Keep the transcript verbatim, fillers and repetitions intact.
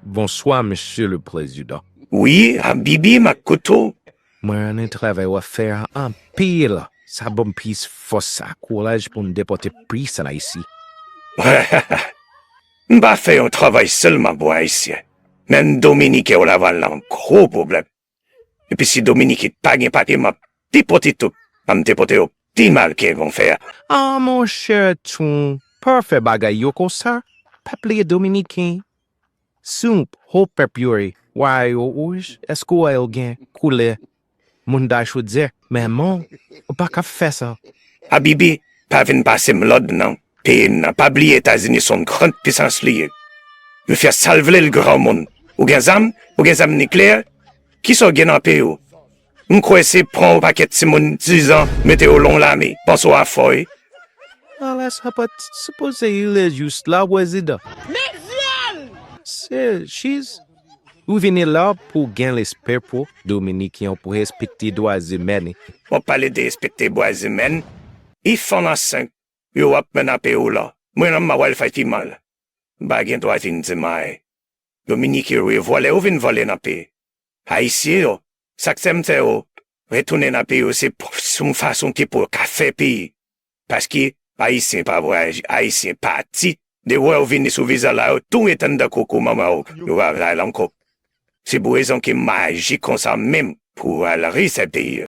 Bonswa, Mesye le Prezidan. Wi, Habibi, m ap koute w. Mwen renmen travay w ap fè a anpil. Sa ban m plis fòs ak kouraj pou m depòte plis an Ayiti. M pa fè yon travay sèlman pou Ayisyen, men Dominiken yo la pral nan gwo pwoblèm. Epi si Dominiken pa gen papye, m ap depòte tout. M ap depòte yo pi mal ke yon fè a. Ah, monchè Trump, pa fè bagay yo konsa. Pa bliye Dominiken. Trump, ho pèp yo ye. Wa yo wouj, èske w wè yo gen koulè moun da chodyè? Men non, ou pa ka fè sa. Habibi, pa vin pase m lòd nan peyi m nan. Pa bliye Etazini se yon gran pisans li ye. Li fè sa l vle, l granmoun. Ou gen zam? Ou gen zam nikleyè? Kisa w gen nan peyi w? M kwè se pran yon pakèt timoun dizan, mete yo lan yon lame, panse w a fò wi. Alas, sa pa t sipoze rive jis la, Prezidan. Se jis, ou vini la pou gen respè pou Dominiken yo, pou respekte dwa imèn. W ap pale de respekte dwa imèn? Li fann ansent, yo w ap mennen peyi w la. Mwen menm m ap wè l fè pi mal. M pa gen dwa vin di m anyen. Dominiken yo ye vòlè, yo vin vòlè nan peyi. Ayisyen yo, sa k fè m fè yo retounen nan peyi yo, se pou, se yon fason ki pou yo ka fè peyi. Paske Ayisyen pa vwayaje, Ayisyen pati. Depi w wè yo vini sou viza la, yo tou etann dan koko manman yo, yo pa vle al ankò. Se pou rezon ke m aji konsa menm pou al refè peyi.